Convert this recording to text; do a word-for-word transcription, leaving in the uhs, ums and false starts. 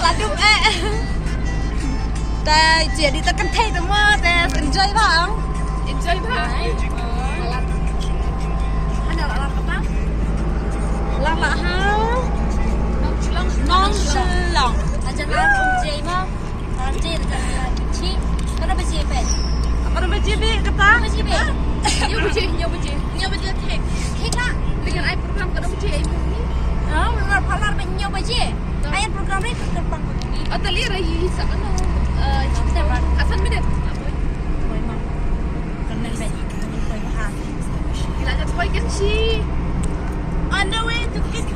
La dum eh. Te ïa di te kynthei te mo te enjoy bha. Enjoy bha. Hana la la kata. La la ha. Nongshong. Nongshong. Aja la um jai ma. Aja la chi. Kata baje pe. Kata baje bi kata. Baje bi. Hynñiew baje, hynñiew baje. Hynñiew baje thik. Thik la. Lekin ai program kata baje ai. Ah, program parlor ba hynñiew baje. Ai program re kata pang. Atali rai sa kano. Eh, kita ba. Asan minit. Kila jat koi kan shi. On the way to Kit